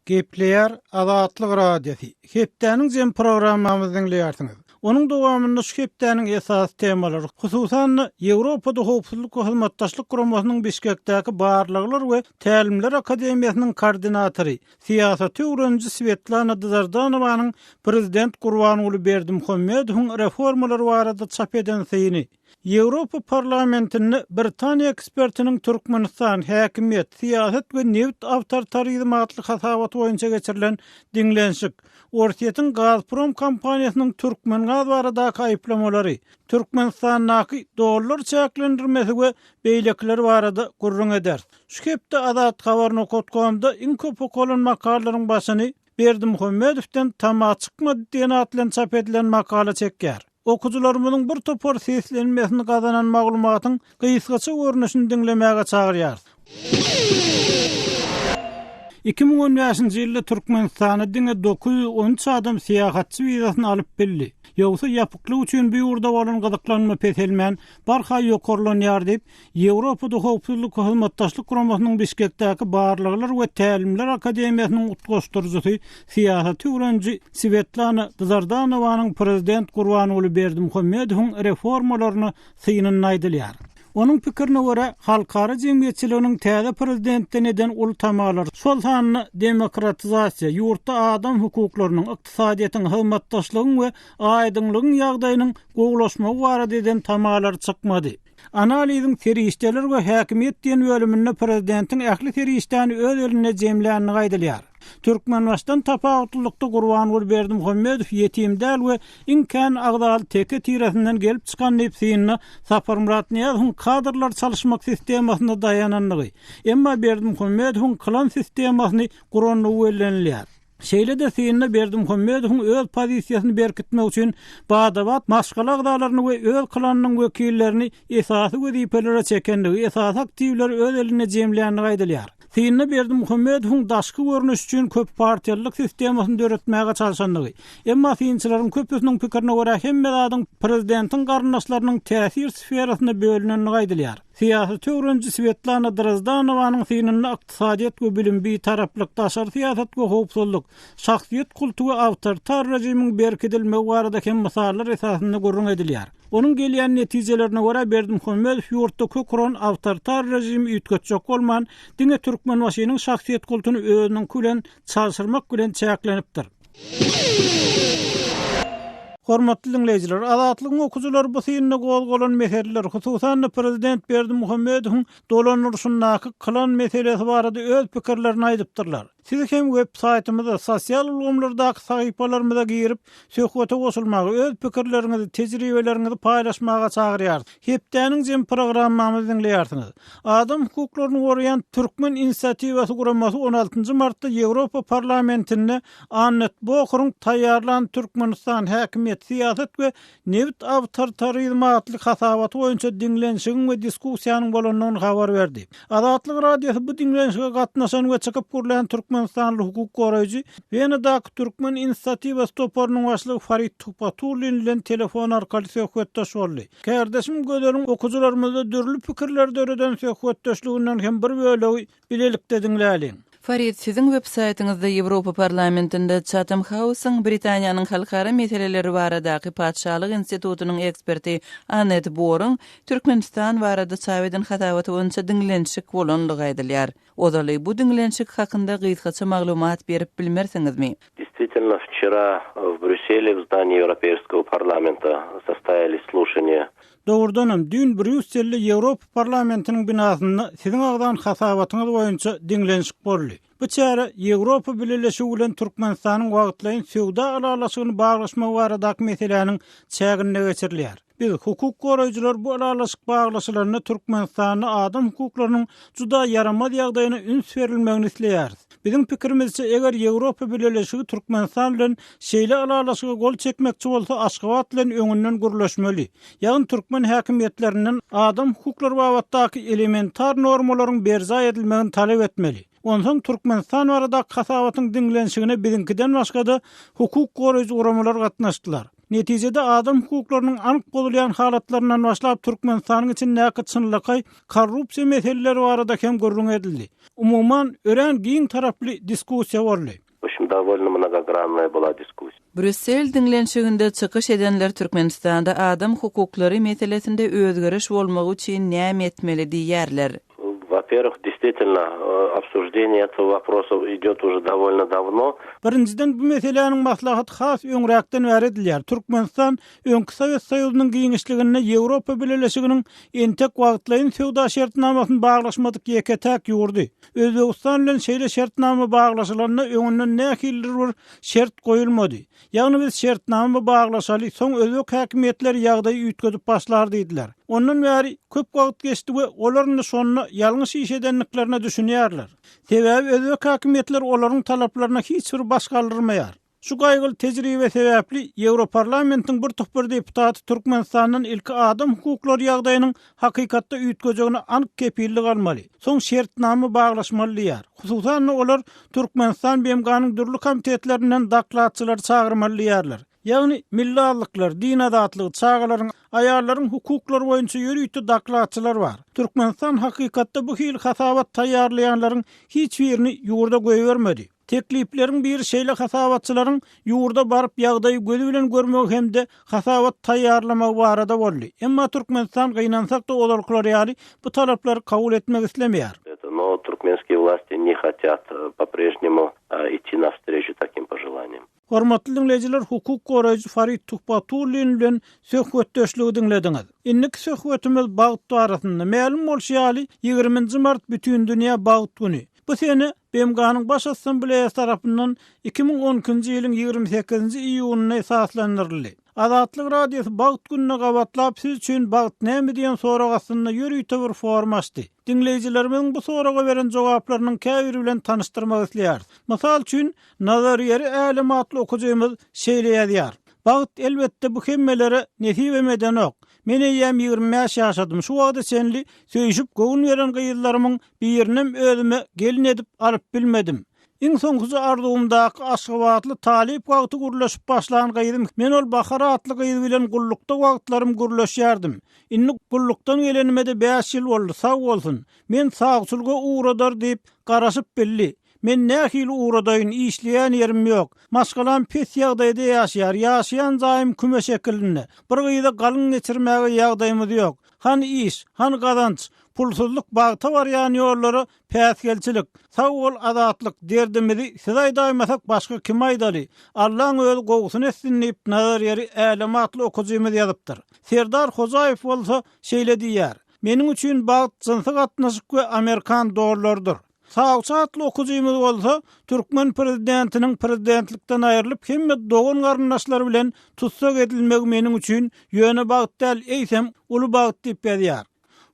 Gepleýär Azatlyk Radiosy. Hepdäniň jemi programmamyzy diňleýärsiňiz. Onuň dowamynda şu hepdäniň esasy temalary, hususan-da, Ýewropada Howpsuzlyk we Hyzmatdaşlyk Guramasynyň Bişkekdäki Barlaglar we Tälimler akademiýasynyň koordinatory, syýasaty öwreniji Swetlana Dzardanowanyň prezident Gurbanguly Berdimuhamedowyň reformalary barada çap eden syny, Ýewropa Parlamentinde Britaniýa ekspertiniň Türkmenistan, häkimiýet, syýasat we nebit awtoritarizmi atly hasabaty boýunça geçirilen diňlenişik, Orsýetiň Gazprom kompaniýasynyň Türkmengaz baradaky aýyplamalary, Türkmenistandaky dollar çäklendirmesi we beýlekiler barada gürrüň ederis. Şu hepde Azathabar nokat komda iň köp okalan makalalaryň başyny Berdimuhamedowden tama çykmady diýen at bilen çap edilen makala çekýär. Okyjylarymyzyň bir topar seslenmesini gazanan maglumatyň gysgaça görnüşini diňlemäge çagyrýarys. 2015-nji ýylda Türkmenistana diňe 913 adam syýahatçy wizasyny alyp bildi. Ýogsa ýapyklyk üçin bu ýurda bolan gyzyklanma peselmän, barha ýokarlanýar diýip, Ýewropada Howpsuzlyk we Hyzmatdaşlyk Guramasynyň Bişkekdäki Barlaglar we Tälimler akademiýasynyň utgaşdyryjysy, syýasaty öwreniji Swetlana Dzardanowanyň prezident Gurbanguly Berdimuhamedowyň reformalaryna synynda aýdylýar. Onuň pikirine görä, halkara jemgyýetçiliginiň täze prezidentden eden uly tamalary, şol sanda demokratizasiýa, ýurtda adam hukuklarynyň, ykdysadyýetiň, hyzmatdaşlygyň we aýdyňlygyň ýagdaýynyň gowulaşmagy barada eden tamalary çykmady. Analiziň Serişdeler we häkimiýet diýen bölüminde prezidentiň ähli serişdäni öz elinde jemländigi aýdylýar. Türkmenbaşydan tapawutlylykda Gurbanguly Berdimuhamedow ýetim däl we iň kän agzaly teke tiresinden gelip çykan diýip synda Saparmyrat Nyýazowyň kadrlary çalyşmak sistemasyna daýanandygy, emma Berdimuhamedowyň klan sistemasyny gurandygy bellenilýär. Şeýle-de synda Berdimuhamedowyň öz pozisiýasyny berkitmek üçin bada-bat maşgala agzalaryny we öz klanynyň wekillerini esasy wezipelere çekendigi, esasy aktiwleri öz elinde jemländigi aýdylýar. Synda Berdimuhamedowyň daşky görnüş üçin köppartiýalylyk sistemasyny döretmäge çalşandygy, emma synçylaryň köpüsiniň pikirine görä hemme zadyň prezidentiň garyndaşlarynyň täsir sferasyna bölünendigi aýdylýar. Syýasaty öwreniji Swetlana Drozdanowanyň synynda ykdysadyýet we bilim, bitaraplyk, daşary syýasat we howpsuzlyk, şahsyýet kulty we awtoritar režimiň berkidilmegi barada hem mysallar esasynda gürrüň edilýär. Onuň gelýän netijelerine görä, Berdimuhamedow ýurtda kök uran awtoritar režimi üýtgetjek bolman, diňe Türkmenbaşynyň şahsyýet kultuny özüniňki bilen çalşyrmak bilen çäklenipdir. Hormatly diňleýjiler, Azatlygyň okyjylary bu synda gozgalan meseleler, hususan-da prezident Berdimuhamedowyň dolandyryşyndaky klan meselesi barada öz pikirlerini aýdypdyrlar. Siz hem web saýtymyza, sosial ulgamlardaky sahypalarymyza girip, söhbete goşulmaga, öz pikirleriňizi, tejribeleriňizi paýlaşmaga çagyrýarys. Hepdäniň jemi programmamyzy diňleýärsiňiz. Adam hukuklaryny goraýan Türkmen inisiatiwasy guramasy on altynjy martda Ýewropa Parlamentinde Annet Bohuryň taýýarlan Türkmenistan, häkimiýet, syýasat we nebit awtoritarizmi atly hasabaty boýunça diňlenişigiň we diskussiýanyň bolandygyny habar berdi. Azatlyk Radiosy bu diňlenişige gatnaşan we çykyp gürlän türkmenistanly hukuk goraýjy, Wenadaky Türkmen inisiatiwasy toparynyň başlygy Farid Tuhbatullin bilen telefon arkaly söhbetdeş boldy. Kärdeşim Gözeliň okyjylarymyzda dürli pikirleri döreden söhbetdeşliginden hem bir bölegi bilelikde diňläliň. Farid, siziň web saýtyňyzda Ýewropa Parlamentinde Chatham House-yň Britaniýanyň halkara meseleleri baradaky Patyşalyk institutynyň eksperti Annet Boruň Türkmenistan barada çap eden hasabaty boýunça diňlenişik bolanlygy aýdylýar. Ozaly bu diňlenişik hakynda gysgaça maglumat berip bilmersiňizmi? Действительно, вчера в Брюсселе, в здании Европейского парламента состоялись слушания. Dogrudanam, düýn Brýusselde Ýewropa Parlamentiniň binasynda siziň agzan hasabatyňyz boýunça diňlenişik boldy. Bu çäre Ýewropa Bileleşigi bilen Türkmenistanyň wagtlaýyn söwda ylalaşygyny baglaşmagy baradaky meseläniň çäginde geçirilýär. Biz, hukuk goraýjylar bu ylalaşyk baglaşylanda Türkmenistanda adam hukuklarynyň juda ýaramaz ýagdaýyna üns berilmegini isleýäris. Biziň pikirimizçe, eger Ýewropa Bileleşigi Türkmenistan bilen şeýle ylalaşyga gol çekmekçi bolsa, Aşgabat bilen öňünden gürleşmeli. Ýagny türkmen häkimiýetlerinden adam hukuklary babatdaky elementar normalaryň berjaý edilmegini talap etmeli. Onsoň Türkmenistan baradaky hasabatyň diňlenişigine biziňkiden başga-da hukuk goraýjy guramalar gatnaşdylar. Netijede adam hukuklarynyň anyk bozulýan halatlaryndan başlap Türkmenistanyň içindäki çynlakaý korrupsiýa meseleleri barada hem gürrüň edildi. Umuman, örän giň taraply diskussiýa boldy. W obşem, dowolno mnogogrannaýa byla diskussiýa. Brýussel diňlenişiginde çykyş edenler Türkmenistanda adam hukuklary meselesinde özgeriş bolmagy üçin näme etmeli diýýärler. Во-первых, действительно, обсуждение этого вопроса идет уже довольно давно. Birinjiden, bu meseläniň maslahaty has öňräkden bäri edilýär. Türkmenistan öňki Sowet Soýuzynyň giňişliginde Ýewropa Bileleşiginiň entek wagtlaýyn söwda şertnamasyny baglaşmadyk ýeke-täk ýurdy. Özbegistan bilen şeýle şertnama baglaşylanda öňünden nähilidir bir şert goýulmady. Ýagny biz şertnama baglaşaly, soň özbek häkimiýetleri ýagdaýy üýtgedip başlar diýdiler. Ondan bäri köp wagt geçdi we olar indi şonda ýalňyş iş edendiklerine düşünýärler. Sebäbi özbek häkimiýetleri olaryň talaplaryna hiç bir baş galdyrmaýar. Şu gaýgyly tejribe sebäpli Ýewroparlamentiň bir topar deputaty Türkmenistandan ilki adam hukuklary ýagdaýynyň hakykatda üýtgejegine anyk kepillik almaly, soň şertnama baglaşmaly diýýär. Hususan-da, olar Türkmenistan BMG-niň dürli komitetlerinden dokladçylary çagyrmaly diýýärler. Ýagny, milli azlyklar, din azatlygy, çagalaryň, aýallaryň hukuklary boýunça ýörite dokladçylar bar. Türkmenistan hakykatda bu hili hasabat taýýarlaýanlaryň hiç birini ýurda goýbermedi. Teklipleriň biri şeýle hasabatçylaryň ýurda baryp ýagdaýy gözi bilen görmegi hem-de hasabat taýýarlamagy barada boldy. Emma Türkmenistan gynansak-da ozalkylar ýaly bu talaplary kabul etmek islemeýär. No turkmenskiye vlasti ne hotýat po prežnemu idti na vstreçu takim poželaniyam. Hormatly diňleýjiler hukuk goraýjy Farid Tuhbatullin bilen söhbetdeşligi diňlediňiz. Indiki söhbetimiz bagt barasynda. Mälim bolşy ýaly, ýigriminji mart Bütindünýä bagt güni. Bu sene BMG-niň Baş Assambleýasy tarapyndan 2012-nji ýylyň 28-nji iýunynda esaslandyryldy. Azatlyk Radiosy Bagt gününe gabatlap Siz üçin bagt näme diýen sorag astynda ýörite bir forum açdy. Diňleýjilerimiziň bu soraga beren jogaplarynyň käbiri bilen tanyşdyrmak isleýäris. Mysal üçin, Nazar Ýeri Älem atly okyjymyz şeýle ýazýar, Bagt elbetde bu hemmelere nesibem edenok. Men eýýäm 25 ýaşadym, şu wagta çenli söýüşip göwün beren gyzlarymyň Birinem özüme gelin edip alyp bilmedim. Iň soňkuja arzuwymdaky aşgabatly talyp wagty gürleşip başlan gyzym men ol Bahar atly gyz bilen gullukda wagtlarym gürleşýärdim. Indi gullukdan gelenime-de bäş ýyl boldy, sag bolsun. Men sawçylyga ugradar diýip garaşyp bildi. Men nähili ugradaýyn, işleýän ýerim ýok. Maşgalam pes ýagdaýda ýaşaýar, ýaşaýan jaýym küme şekilinde. Bir gyza galyň geçirmäge ýagdaýymyz ýok. Hany iş, hany gazanç, pulsuzlyk bagta barýan ýollara päsgelçilik. Sag bol Azatlyk, derdimizi siz aýdaýmasak başga kime aýdaly. Allaň özi gowusyny etsin diýip Nazar Ýeri Älem atly okyjymyz ýazypdyr. Serdar Hojaýew bolsa şeýle diýýär, Meniň üçin bagt jynsy gatnaşyk we amerikan dollarydyr. Sawçy atly okyjymyz bolsa, türkmen prezidentiniň prezidentlikden aýrylyp hemme dogan-garyndaşlary bilen tussag edilmegi meniň üçin ýöne bagt däl, eýsem, uly bagt diýip ýazýar.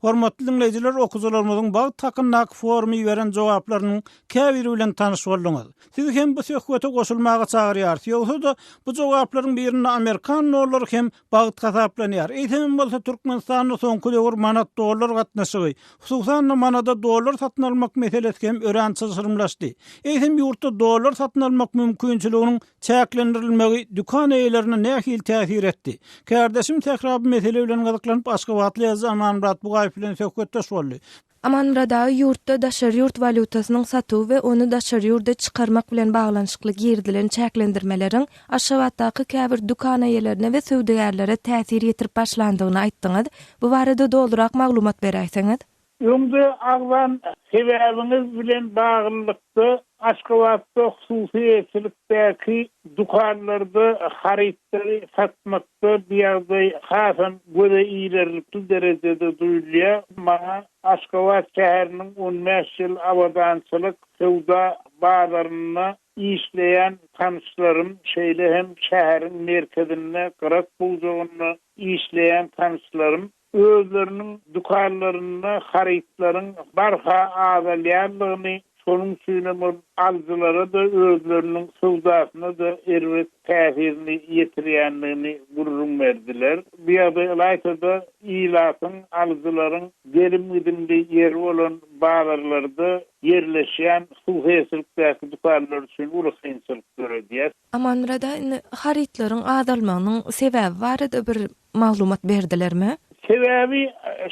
Hormatly diňleýjiler, okyjylarymyzyň bagt hakyndaky foruma iberen jogaplarynyň käbiri bilen tanyş bolduňyz. Sizi hem bu söhbete goşulmaga çagyrýarys. Ýogsa-da, bu jogaplaryň birinde amerikan dollary hem bagt hasaplanýar. Eýsemem bolsa Türkmenistanda soňky döwür manat-dollar gatnaşygy, hususan-da manada dollar satyn almak meselesi hem örän çylşyrymlaşdy. Eýsem ýurtda dollar satyn almak mümkinçiliginiň çäklendirilmegi dükan eýelerine nähili täsir etdi? Kärdeşim Sähra bu mesele bilen gyzyklanyp aşgabatly ýazyjy Amanmyrat Bugaýew bilen söhbetdeş boldy. Amanmyrat aga ýurtda daşary ýurt walýutasynyň satuwy we ony daşary ýurda çykarmak bilen baglanyşykly girizilen çäklendirmeleriň Aşgabatdaky käbir dükan eýelerine we söwdagärlere täsir ýetirip başlandygyny aýtdyňyz. Bu barada dolurak maglumat beräýseňiz? Öňde agzan sebäbiňiz bilen baglylykda Aşgabatda hususy eýeçilikdäki dükanlarda harytlary satmakda bu ýagdaý hasam göze ilerlikli derejede duýulýar. Maňa Aşgabat şäheriniň on bäş ýyl abadançylyk söwda bazarynda işleýän tanyşlarym, şeýle hem şäheriň merkezinde Gyrat bujagynda işleýän tanyşlarym özleriniň dükanlarynda harytlaryň barha azalýandygyny, Şonuň üçinem ol alyjylara-da, özleriniň söwdasyna-da erbet täsirini ýetirýändigini gürrüň berdiler. Bu ýagdaý ylaýta-da ilatyň, alyjylaryň gelim-gidimli ýeri bolan bazarlarda ýerleşýän hususyýetçilikdäki dükanlar üçin uly kynçylyk döredýär. Amanmyrat aga, indi harytlaryň azalmagynyň sebäbi barada bir maglumat berdilermi? Sebäbi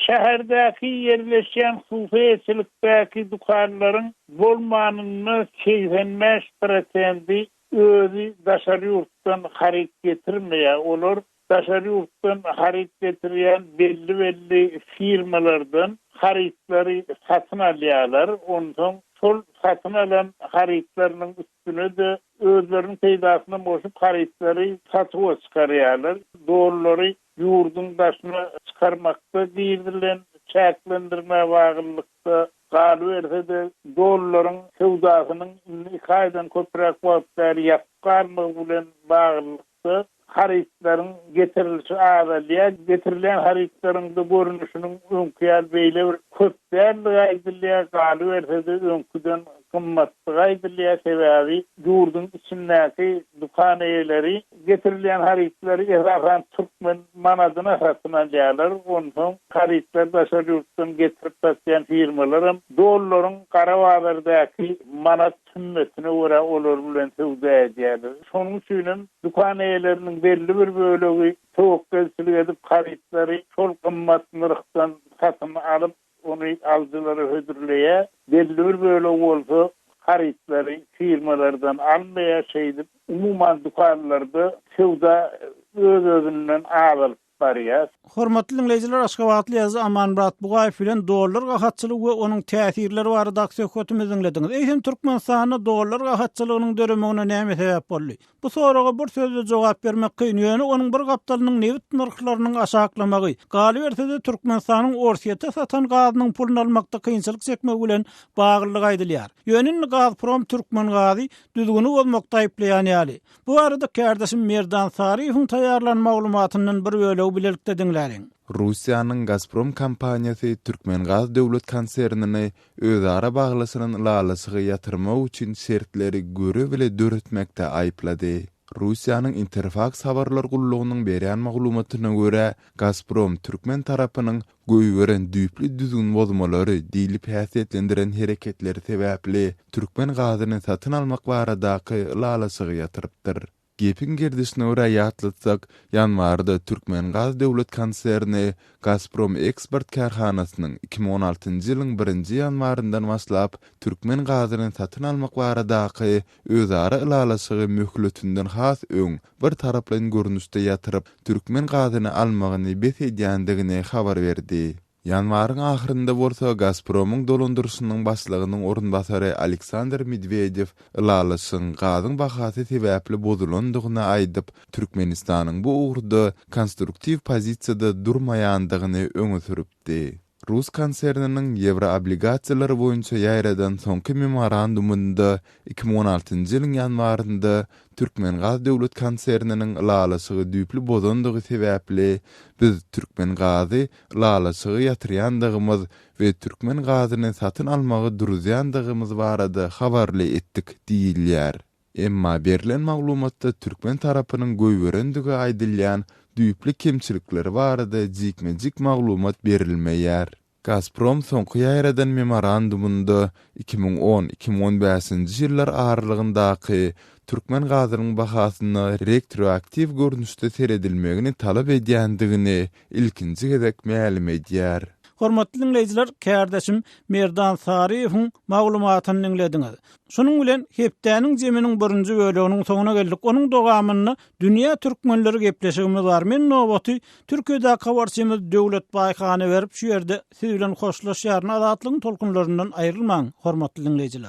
şäherdäki ýerleşýän hususy eýeçilikdäki dükanlaryň bolmanynda 85 prosendi özi daşary ýurtdan haryt getirmeýär. Olar daşary ýurtdan haryt getirýän belli-belli firmalardan harytlary satyn alýarlar. Onsoň şol satyn alan harytlarynyň üstüne-de özleriniň peýdasyna goşup harytlary satuwa çykarýarlar. Dollary ýurduň daşyna çykarmakda girizilen çäklendirmä baglylykda, galyberse-de, dollaryň söwdasynyň indi iki aýdan köpräk wagt bäri ýapyk galmagy bilen baglylykda, harytlaryň getirilişi azalýar. Getirilýän harytlaryň-da görnüşiniň öňki ýaly beýle bir köp däldigi aýdylýar, galyberse-de, öňküden gymmatdygy aýdylýar, sebäbi ýurduň içindäki dükan eýeleri getirilýän harytlary esasan türkmen manadyna satyn alýarlar, onsoň harytlary daşary ýurtdan getirip satýan firmalaram dollaryň gara bazardaky manat hümmetine görä olar bilen söwda edýärler. Şonuň üçinem dükan eýeleriniň belli bir bölegi töwekgelçilik edip harytlary şol gymmat nyrhdan satyn alyp, ony alyjylara hödürleýär, belli bir bölegi bolsa harytlary firmalardan almaýar, şeýdip, umuman dükanlarda söwda öz-özünden azalyp barýar. Hormatly diňleýjiler Aşgabatly ýazyjy Amanmyrat Bugaýew bilen dollar gahatçylygy we onuň täsirleri baradaky söhbetimizi diňlediňiz. Eýsem Türkmenistanda dollar gahatçylygynyň döremegine näme sebäp boldy? Bu soraga bir sözde jogap bermek kyn, ýöne onuň bir gapdalynyň nebit nyrhlarynyň aşaklamagy, galyberse-de Türkmenistanyň Orsýete satan gazynyň puluny almakda kynçylyk çekmegi bilen baglylygy aýdylýar. Ýöne indi Gazprom Türkmengazy düzgüni bozmakda aýyplaýan ýaly. Bu barada kärdeşim Merdan Saryýewiň taýýarlan maglumatyndan bir bölegi bilelikde diňläliň. Russiýanyň Gazprom kompaniýasy Türkmengaz döwlet konsernini özara baglaşylan ylalaşygy ýatyrmak üçin şertleri göre-bile döretmekde aýyplady. Russiýanyň Interfaks habarlar gullugynyň berýän maglumatyna görä, Gazprom türkmen tarapynyň goýberen düýpli düzgün bozmalary diýlip häsiýetlendiren hereketleri sebäpli türkmen gazyny satyn almak baradaky ylalaşygy ýatyrypdyr. Gepiň gerdişine görä ýatlatsak, ýanwarda Türkmengaz döwlet konserni Gazprom Eksport kärhanasynyň 2016-njy ýylyň birinji ýanwaryndan başlap türkmen gazyny satyn almak baradaky özara ylalaşygy möhletinden has öň bir taraplaýyn görnüşde ýatyryp, türkmen gazyny almagyny bes edýändigini habar berdi. Ýanwaryň ahyrynda bolsa Gazpromyň dolandyryşynyň başlygynyň orunbasary Aleksandr Medwedew ylalaşygyň gazyň bahasy sebäpli bozulandygyny aýdyp, Türkmenistanyň bu ugurda konstruktiw pozisiýada durmaýandygyny öňe sürüpdi. Rus konserniniň ýewroobligasiýalar boýunça ýaýradan soňky memorandumynda 2016-njy ýylyň ýanwarynda Türkmengaz döwlet konserniniň ylalaşygy düýpli bozandygy sebäpli, biz Türkmengazy ylalaşygy ýatyrýandygymyz we türkmen gazyny satyn almagy duruzýandygymyz barada habarly etdik diýilýär. Emma berlen maglumatda türkmen tarapynyň goýberendigi aýdylýan düýpli kemçilikleri barada jikme-jik maglumat berilmeýär. Gazprom soňky ýaýradan memorandumynda 2010, 2015-nji ýyllar aralygyndaky türkmen gazynyň bahasyna retroaktiw görnüşde seredilmegini talap edýändigini ilkinji gezek mälim edýär. Hormatly diňleýjiler, kärdeşim Merdan Saryýewiň maglumatyny diňlediňiz. Şunuň bilen hepdäniň jeminiň birinji böleginiň soňuna geldik. Onuň dowamynda Dünýä türkmenleri gepleşigimiz bar. Men nobaty Türkiýedäki habarçymyz Döwlet Baýhana berip, şu ýerde siz bilen hoşlaşýaryn. Azatlygyň tolkunlaryndan aýrylmaň, hormatly diňleýjiler.